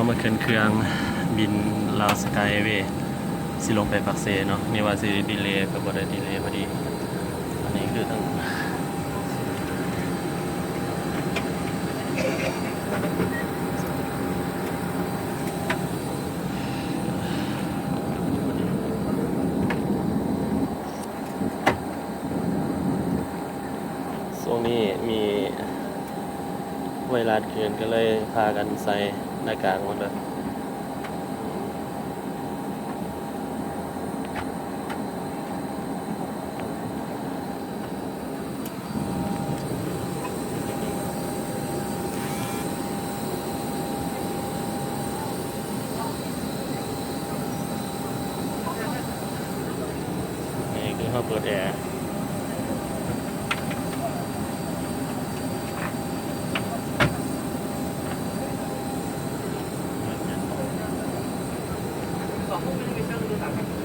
ມາຂຶ້ນເຄື່ອງບິນລາວສະກາຍແອເວ ຊິລົງໄປປາກເຊເນາະ. ນີ້ວ່າຊິດີເລ ກໍບໍ່ໄດ້ດີເລພໍດີ. ອັນນີ້ຄືທາງ ຊ່ວງນີ້ມີໄວຣັສຂຶ້ນ ກໍເລີຍພາກັນໃສ່ໜ້າກາກໝົດເລີຍ. ນີ້ຄືເຮົາເປີດແອ. ສອງໂມງໄປເລີຍ ໄປເຊີງຢູ່ຕາມກັນ.